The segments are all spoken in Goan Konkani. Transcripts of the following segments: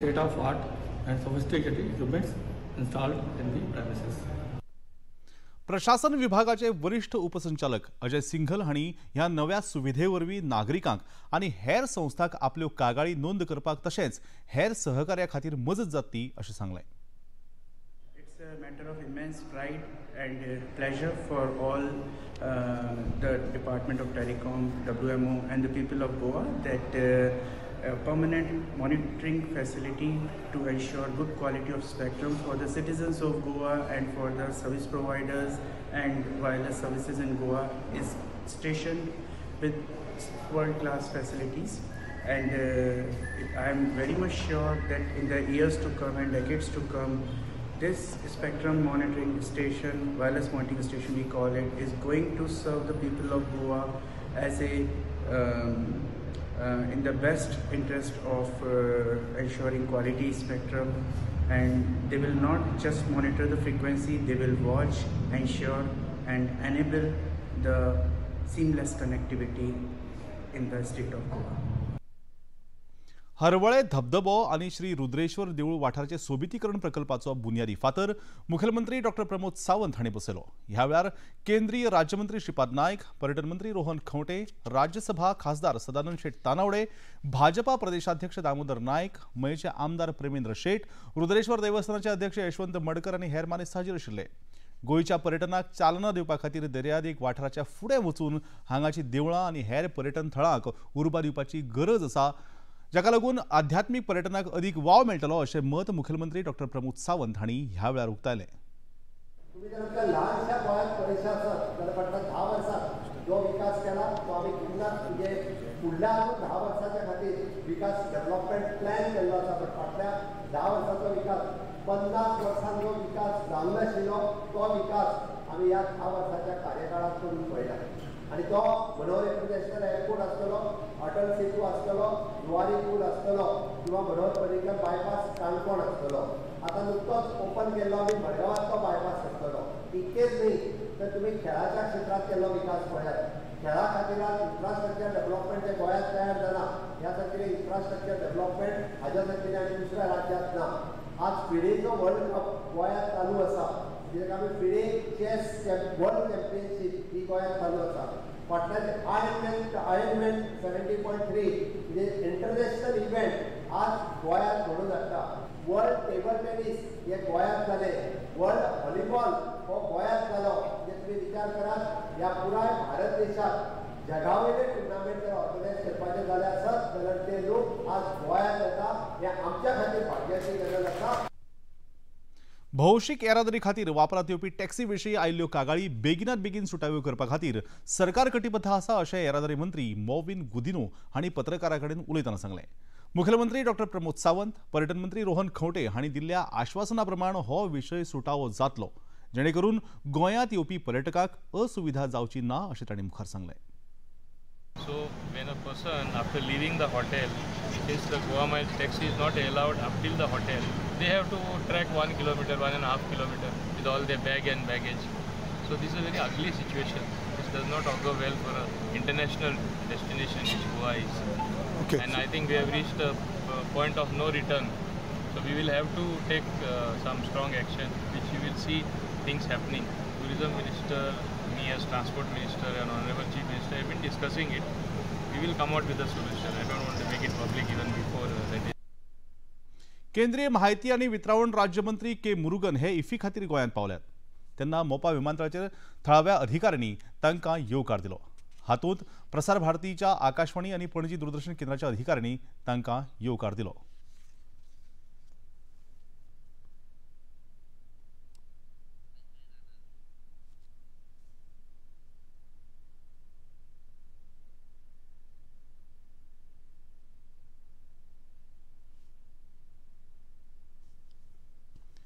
State of art and sophisticated equipments installed in the premises. प्रशासन विभागाचे वरिष्ठ उपसंचालक अजय सिंघल हांणी ह्या नव्या सुविधे वरवीं नागरिकांक आनी हेर संस्थांक आपल्यो कागाळी नोंद करपाक तशेंच हेर सहकार्या खातीर मजत जातली अशें सांगलें. It's a matter of immense pride and pleasure for all the Department of Telecom, WMO and the people of Goa that a permanent monitoring facility to ensure good quality of spectrum for the citizens of Goa and for the service providers and wireless services in Goa is stationed with world-class facilities. And I am very much sure that in the years to come and decades to come, this spectrum monitoring station, wireless monitoring station we call it, is going to serve the people of Goa as a in the best interest of ensuring quality spectrum, and they will not just monitor the frequency, they will watch, ensure and enable the seamless connectivity in the state of Goa. Harvalem धबधबो आनी श्री रुद्रेश्वर देवूळ वाठाराचे सोबितीकरण प्रकल्पाचो बुन्यादी फातर मुखेलमंत्री डॉक्टर प्रमोद सावंत हांणी बसयलो. ह्या वेळार केंद्रीय राज्यमंत्री श्रीपाद नायक, पर्यटन मंत्री रोहन खंवटे, राज्यसभा खासदार सदानंद शेट तानावडे, भाजपा प्रदेशाध्यक्ष दामोदर नायक, मयेचे आमदार प्रेमेंद्र शेट, रुद्रेश्वर देवस्थानाचे अध्यक्ष यशवंत मडकर आनी हेर मानेस्त हाजीर आशिल्ले. गोंयच्या पर्यटनाक चालना दिवपा खातीर दर्यादेग वाठाराच्या फुडें वचून हांगाची देवळां आनी हेर पर्यटन थळांक उर्बा दिवपाची गरज आसा, जाका लागून आध्यात्मीक पर्यटनाक अदीक वाव मेळटलो अशें मत मुखेलमंत्री डॉक्टर प्रमोद सावंत हांणी ह्या वेळार उक्तायलें. तुमी जर आमकां ल्हानशा गोंयांत पळयशे आसत जाल्यार फाटल्या 10 वर्सांत जो विकास केला तो आमी केन्नाच म्हणजे फुडल्या अजून 10 वर्साच्या खातीर विकास डेव्हलपमेंट प्लॅन केल्लो आसा, बट फाटल्या 10 वर्साचो विकास 50 वर्सां जो विकास जावंक नाशिल्लो तो विकास आमी ह्या 10 वर्साच्या कार्यकाळांत करून पळयला. आनी तो मनोहर इंटरनॅशनल एअरपोर्ट आसतलो, अटल सेतू आसतलो, जुवारी पूल आसतलो किंवा मनोहर पर्रीकर बायपास काणकोण आसतलो, आतां नुकतोच ओपन केल्लो आमी मडगांवांतलो बायपास आसतलो. इतकेच न्ही तर तुमी खेळाच्या क्षेत्रांत केल्लो विकास पळयात. खेळा खातीर इन्फ्रास्ट्रक्चर डेव्हलपमेंट जें गोंयांत तयार जाला ह्या सारकें इन्फ्रास्ट्रक्चर डेव्हलपमेंट हाज्या सारकें आनी दुसऱ्या राज्यांत ना. आज फिडेचो वर्ल्ड कप गोंयांत चालू आसा, कित्याक आमी फिडे चॅस वर्ल्ड चॅम्पियनशीप ही गोंयांत चालू आसा. फाटल्यान आयर्नमॅन 70.3 म्हणजे इंटरनॅशनल इव्हेंट आज गोंयांत घडोवन हाडटा. वर्ल्ड टेबल टेनीस हे गोंयांत जालें, वर्ल्ड व्हॉलीबॉल हो गोंयांत जालो. म्हणजे तुमी विचार करात, ह्या पुराय भारत देशांत जगावयले टुर्नामेंट जर ऑर्गनायज करपाचे जाले आसत जाल्यार ते लोक आज गोंयांत येता, हे आमच्या खातीर भाग्याची गजाल आसा. भौशीक येरादारी खातीर वापरांत येवपी टॅक्सी विशीं आयिल्ल्यो कागाळी बेगिनात बेगीन सुटाव्यो करपा खातीर सरकार कटिबद्ध आसा अशें येरादारी मंत्री मॉविन गुदिन्हो हांणी पत्रकारां कडेन उलयतना सांगलें. मुखेलमंत्री डॉक्टर प्रमोद सावंत, पर्यटन मंत्री रोहन खंवटे हांणी दिल्ल्या आश्वासना प्रमाण हो विशय सुटावो जातलो, जेणे करून गोंयांत येवपी पर्यटकांक असुविधा जावची ना अशें तांणी मुखार सांगलें. So when a person after leaving the hotel, since the Goa Miles taxi is not allowed up till the hotel, they have to trek 1 kilometer, 1.5 kilometer with all their bag and baggage. So this is a very ugly situation. This does not augur well for an international destination which Goa is. Okay. And I think we have reached a point of no return. So we will have to take some strong action, which you will see things happening. Tourism Minister, me as Transport Minister and Honorable Chief Minister have been discussing it. We will come out with a solution. I don't want to make it public even before that is. केंद्रीय माहिती आनी वितरावण राज्यमंत्री के मुरुगन हे इफ्फी खातीर गोंयांत पावल्यात तेन्ना मोपा विमानतळाचेर थळाव्या अधिकाऱ्यांनी तांकां येवकार दिलो. हातूंत प्रसार भारतीच्या आकाशवाणी आनी पणजी दूरदर्शन केंद्राच्या अधिकाऱ्यांनी तांकां येवकार दिलो.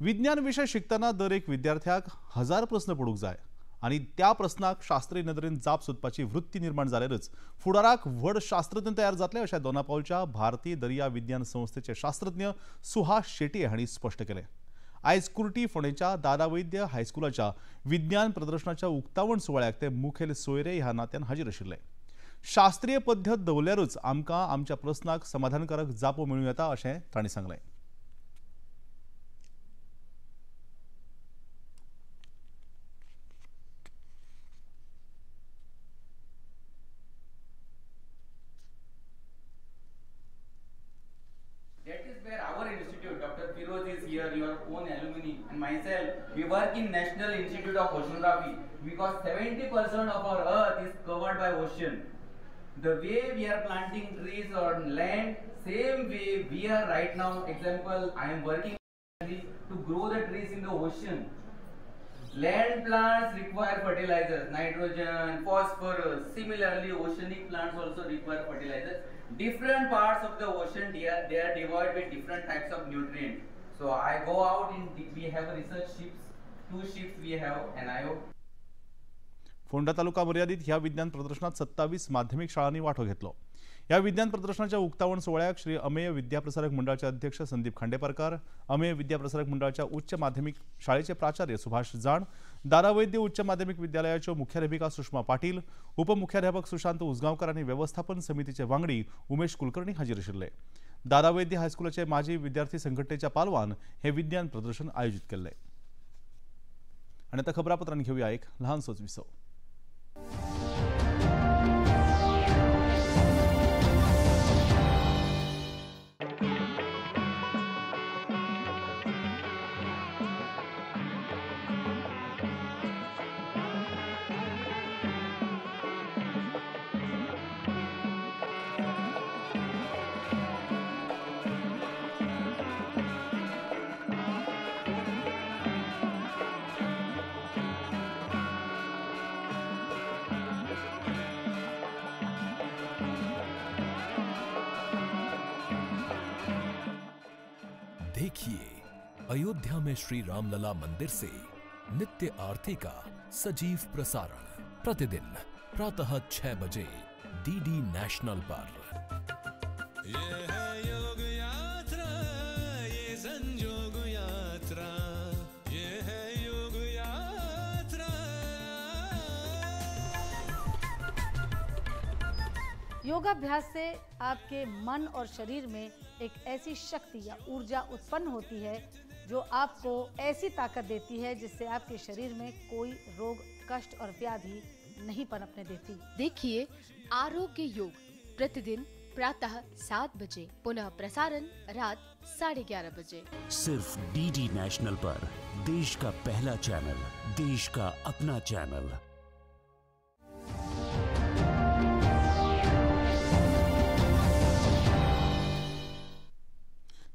विज्ञान विशय शिकतना दर एक विद्यार्थ्याक 1000 प्रस्न पडूंक जाय आनी त्या प्रस्नाक शास्त्रीय नदरेन जाप सोदपाची वृत्ती निर्माण जाल्यारच फुडाराक व्हड शास्त्रज्ञ तयार जातले अशें दोनापावलच्या भारतीय दर्या विज्ञान संस्थेचे शास्त्रज्ञ सुहास शेट्ये हांणी स्पश्ट केलें. आयज कुर्टी फोंडेच्या दादा वैद्य हायस्कुलाच्या विज्ञान प्रदर्शनाच्या उक्तावण सुवाळ्याक ते मुखेल सोयरे ह्या नात्यान हाजीर आशिल्ले. शास्त्रीय पद्दत दवरल्यारूच आमकां आमच्या प्रस्नाक समाधानकारक जापो मेळूं येता अशें तांणी सांगलें. Firoz is here, your own alumni, and myself, we work in National Institute of Oceanography because 70% of our earth is covered by ocean. The way we are planting trees on land, same way we are right now, example, I am working to grow the trees in the ocean. Land plants require fertilizers, nitrogen, phosphorus. Similarly, oceanic plants also require fertilizers. Different parts of the ocean, they are devoid with different types of nutrients. So I go out in, we have research ships, 2 ships we have, NIO. Ponda taluka मर्यादित ह्या विज्ञान प्रदर्शनात 27 माध्यमिक शाळांनी वांटो घेतलो. ह्या विज्ञान प्रदर्शनाच्या उक्तावण सुवाळ्याक श्री अमेय विद्याप्रसारक मंडळाचे अध्यक्ष संदीप खांडेपारकार, अमेय विद्याप्रसारक मंडळाच्या उच्च माध्यमिक शाळेचे प्राचार्य सुभाष जाण, दारावैद्य उच्च माध्यमिक विद्यालयाच्यो मुख्याध्यापिका सुषमा पाटील, उपमुख्याध्यापक सुशांत उसगांवकर आनी वेवस्थापन समितीचे वांगडी उमेश कुलकर्णी हाजीर आशिल्ले. दारावैद्य हायस्कुलाचे माजी विद्यार्थी संघटनेच्या पालवान हे विज्ञान प्रदर्शन आयोजित केल्लें. आनी आतां खबरापत्रान घेवया एक ल्हानसोच विसव. देखिए अयोध्या में श्री रामलला मंदिर से नित्य आरती का सजीव प्रसारण प्रतिदिन प्रातः 6 बजे डीडी नेशनल पर। ये है योग यात्रा, ये संजोग यात्रा, ये है योग यात्रा। योगाभ्यास से आपके मन और शरीर में एक ऐसी शक्ति या ऊर्जा उत्पन्न होती है जो आपको ऐसी ताकत देती है जिससे आपके शरीर में कोई रोग, कष्ट और व्याधि नहीं पनपने देती। देखिए आरोग्य योग प्रतिदिन प्रातः 7 बजे, पुनः प्रसारण रात 11:30 बजे, सिर्फ डीडी नेशनल पर। देश का पहला चैनल, देश का अपना चैनल।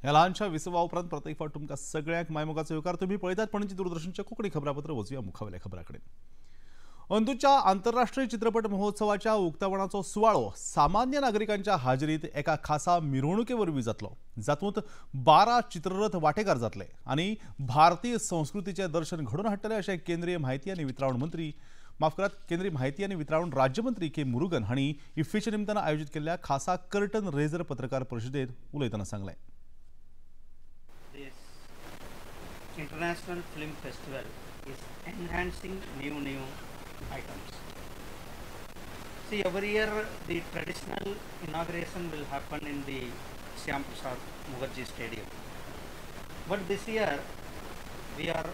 ह्या ल्हानशा विसवा उपरांत प्रत्येक फावट तुमकां सगळ्यांक मायमोगाचो येवकार. तुमी पळयतात पणजी दूरदर्शनचें कोंकणी खबरापत्र. वचुया मुखावेल्या खबरां कडेन. अंदूच्या आंतरराष्ट्रीय चित्रपट महोत्सवाच्या उक्तावणाचो सुवाळो सामान्य नागरिकांच्या हाजेरीत एका खासा मिरवणुके वरवीं जातलो, जातूंत 12 चित्ररथ वांटेकार जातले आनी भारतीय संस्कृतीचें दर्शन घडोवन हाडटले अशें केंद्रीय म्हायती आनी वितरावण मंत्री केंद्रीय म्हायती आनी वितरावण राज्यमंत्री के मुरुगन हांणी इफ्फीच्या निमतान आयोजीत केल्ल्या खासा कर्टन रेजर पत्रकार परिशदेंत उलयतना सांगलें. International Film Festival is enhancing new items. See, every year the traditional inauguration will happen in the Shyam Prasad Mukherjee Stadium. But this year we are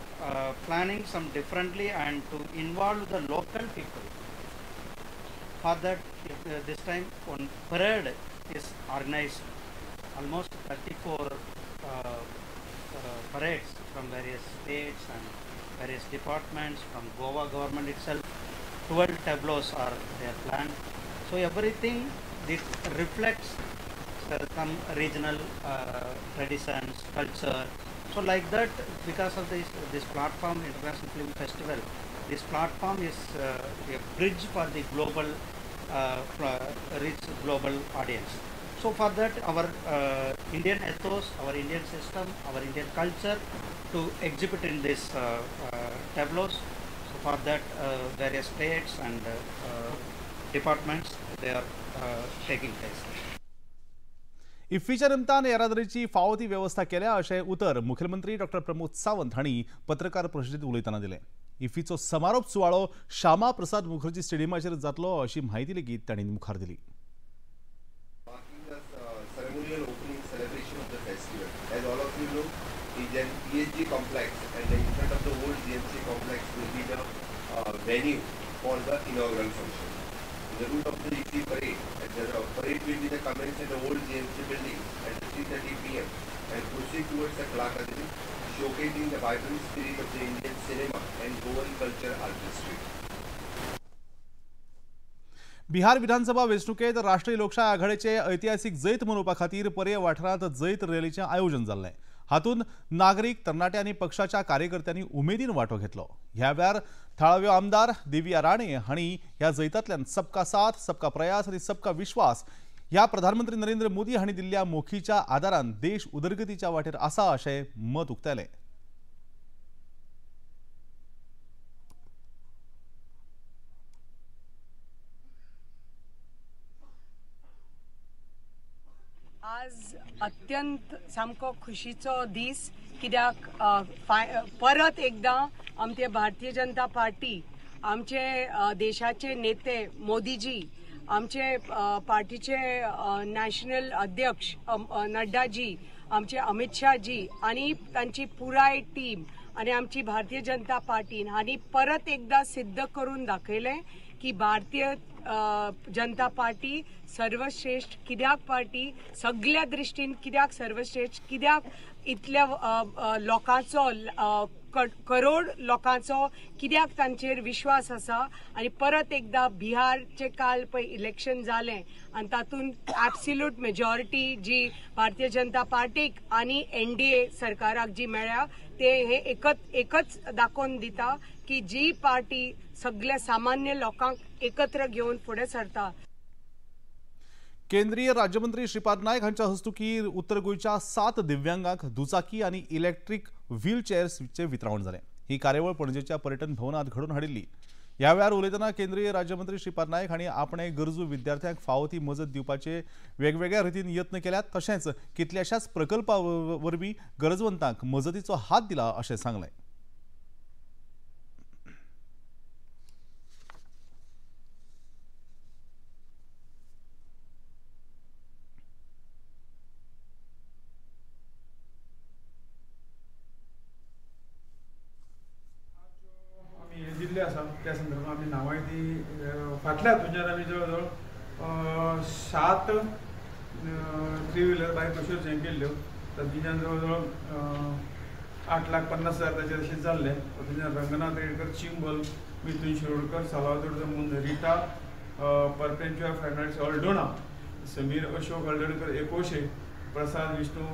planning some differently and to involve the local people. For that, this time one parade is organized, almost 34 parades from various states and various departments, from Goa government itself. 12 tableaus are there planned. So everything this reflects some regional traditions, culture. So like that, because of this platform, International Film Festival, this platform is a bridge for the global, rich global audience. So for that, our Indian ethos, our Indian system, our Indian culture to exhibit in this tableaus. So for that, various states and departments, they are taking place. इफ्फीच्या निमतान येरादारीची फावो ती वेवस्था केल्या अशें उतर मुख्यमंत्री डॉक्टर प्रमोद सावंत हांणी पत्रकार परिशदेंत उलयतना दिलें. इफ्फीचो समारोप सुवाळो श्यामा प्रसाद मुखर्जी स्टेडियमाचेर जातलो अशी म्हायती लेगीत तांणी मुखार दिली. Ceremonial opening celebration of the festival. As all of you know, the PSG complex and in front of the old GMC complex will be the venue for the inaugural function. The route of the IFFI parade, and the parade will be the commence at the old GMC building at 3:30 p.m. and proceed proceed towards the Kala Akademi, showcasing the vibrant spirit of the Indian cinema and Goan culture artistry. Bihar विधानसभा वेंचणुकेत राष्ट्रीय लोकशाय आघाडीचे ऐतिहासिक जैत मनोवपा खातीर पर्ये वाठारांत जैत रॅलीचें आयोजन जाल्लें. हातूंत नागरीक, तरणाटे आनी पक्षाच्या कार्यकर्त्यांनी उमेदीन वांटो घेतलो. ह्या वेळार थळाव्यो आमदार देविया राणे हांणी ह्या जैतांतल्यान सबका साथ, सबका प्रयास आनी सबका विश्वास ह्या प्रधानमंत्री नरेंद्र मोदी हांणी दिल्ल्या मोखीच्या आदारान देश उदरगतीच्या वाटेर आसा अशें मत उक्तायलें. आज अत्यंत सामको खुशीचो दीस कित्याक परत एकदां आमचे भारतीय जनता पार्टी, आमचे देशाचे नेते मोदीजी, आमचे पार्टीचे नॅशनल अध्यक्ष नड्डाजी, आमचे अमित शाहजी आनी तांची पुराय टीम आनी आमची भारतीय जनता पार्टीन हांणी परत एकदां सिद्ध करून दाखयलें की भारतीय जनता पार्टी सर्वश्रेष्ठ कित्याक, पार्टी सगळ्या दृश्टीन कित्याक सर्वश्रेष्ठ, कित्याक इतल्या लोकांचो, करोड लोकांचो कित्याक तांचेर विश्वास आसा. आनी परत एकदां बिहारचें काल पळय इलेक्शन जालें आनी तातूंत एब्सोल्यूट मेजॉरिटी जी भारतीय जनता पार्टीक आनी एनडीए सरकाराक जी मेळ्ळ्या ते हे एकच दाखोवन दिता की जी पार्टी सगळ्या सामान्य लोकांक एकत्र घेवन फुडें सरता. केंद्रीय राज्यमंत्री श्रीपाद नायक हांच्या हस्तुकीं उत्तर गोंयच्या 7 दिव्यांगांक दुचाकी आनी इलेक्ट्रीक व्हीलचेअर्सचें वितरावण जालें. ही कार्यावळ पणजेच्या पर्यटन भवनांत घडोवन हाडिल्ली. ह्या वेळार उलयतना केंद्रीय राज्यमंत्री श्रीपाद नायक हांणी आपणे गरजू विद्यार्थ्यांक फावो ती मजत दिवपाचे वेगवेगळ्या रितीन यत्न केल्यात, तशेंच कितल्याशाच प्रकल्पा वरवीं गरजवंतांक मजतीचो हात दिला अशें सांगलें. दिल्ले आसा त्या संदर्भात आमी नांवां ती फाटल्या हातूंच्यान आमी जवळ जवळ 7 थ्री व्हिलर बायक अश्योच हें केल्ल्यो, तातूंतल्यान जवळ जवळ 8,50,000 ताचेर अशें जाल्लें. तातूंतल्यान रंगनाथ रेडकर चिंबल, मिथून शिरोडकर, साल्वादोर मुंद, रिटा परपेंचुआ फर्नांडीस अल्डोणा, समीर अशोक हळदणकर एकोशे, प्रसाद विष्णू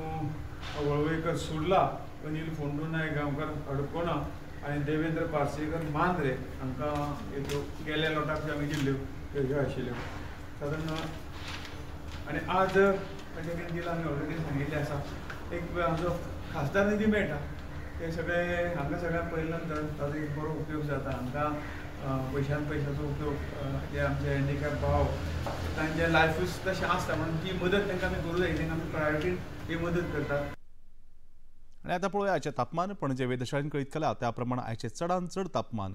वळवयकर सुर्ला, अनिल फोंडू नायक गांवकर हडकोणा आनी देवेंद्र पार्सेकर मांद्रे हांकां ह्यो गेल्या लोटाक ज्यो आमी दिल्ल्यो त्यो ह्यो आशिल्ल्यो सादारण. आनी आज ताचे दिला आमी ऑलरेडी सांगिल्लें आसा, एक आमचो खासदार निधी मेळटा ते सगळे हांगा सगळ्यांक पळयल्या नंतर ताजो एक बरो उपयोग जाता. हांकां पयशान पयशाचो उपयोग, जे आमचे हँडिकॅप भाव तांचे लायफूच तशें आसता म्हणून ती मदत तांकां आमी करूं जाय, तांकां आमी प्रायोरिटीन ही मदत करतात. आनी आतां पळोवया आयचें तापमान. पणजे वेधशाळेन कळीत केलां त्या प्रमाण आयचें चडांत चड तापमान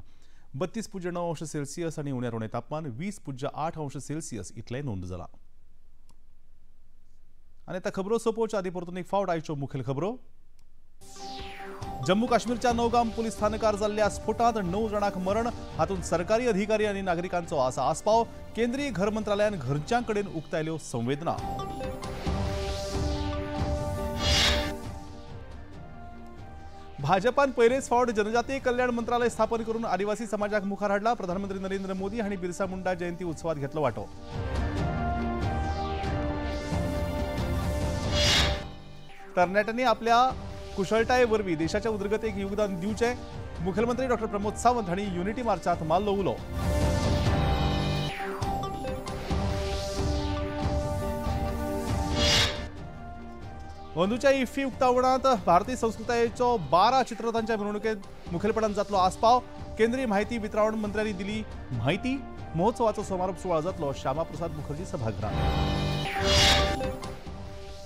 32.9 अंश सेल्सियस आनी उण्यार उणें तापमान 20.8 अंश सेल्सियस इतलें नोंद जालां. आनी आतां खबरो सोंपोवच्या आदीं परतून एक फावट आयच्यो मुखेल खबरो. जम्मू काश्मीरच्या नौगाम पुलीस स्थानकार जाल्ल्या स्फोटांत 9 जाणांक मरण, हातूंत सरकारी अधिकारी आनी नागरिकांचो आसा आस्पाव. केंद्रीय घर मंत्रालयान घरच्यां कडेन उक्तायल्यो संवेदना. भाजपान पयलेच फावट जनजातीय कल्याण मंत्रालय स्थापन करून आदिवासी समाजाक मुखार हाडला. प्रधानमंत्री नरेंद्र मोदी हांणी बिरसा मुंडा जयंती उत्सवात घेतलो वांटो. तरणाट्यांनी आपल्या कुशळटाये वरवीं देशाच्या उदरगतीक योगदान दिवचें, मुख्यमंत्री डॉक्टर प्रमोद सावंत हांणी युनिटी मार्चात मारलो उलो. अंदूच्या इफ्फी उक्तावणांत भारतीय संस्कृतायेचो 12 चित्ररथांच्या मिरवणुकेंत मुखेलपणान जातलो आस्पाव. केंद्रीय माहिती वितरावण मंत्र्यांनी दिली माहिती. महोत्सवाचो समारोप सुवाळो जातलो श्यामाप्रसाद मुखर्जी सभागृहांत.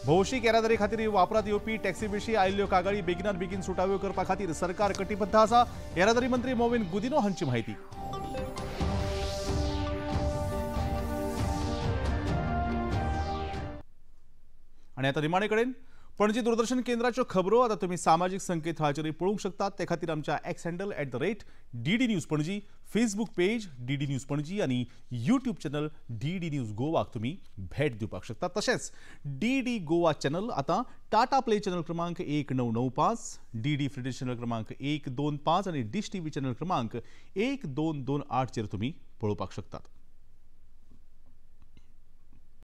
भौशीक येरादारी खातीर वापरात येवपी टॅक्सी विशीं आयिल्ल्यो कागाळी बेगिनात बेगीन सुटाव्यो करपा खातीर सरकार कटिबद्ध आसा, येरादारी मंत्री मोविन गुदिनो हांची माहिती. आनी आतां निमाणे कडेन पणजी दूरदर्शन केंद्राच्यो खबरो आतां तुमी सामाजीक संकेतथळाचेरूय पळोवंक शकतात. ते खातीर आमच्या X handle @DD News Panaji, Facebook page DD News Panaji आनी यूट्यूब चॅनल DD news गोवाक तुमी भेट दिवपाक शकतात. तशेंच DD Goa channel आतां टाटा प्ले चॅनल क्रमांक 1995, DD free channel क्रमांक 125 आनी डिश TV channel क्रमांक 1228 चेर तुमी पळोवपाक शकतात.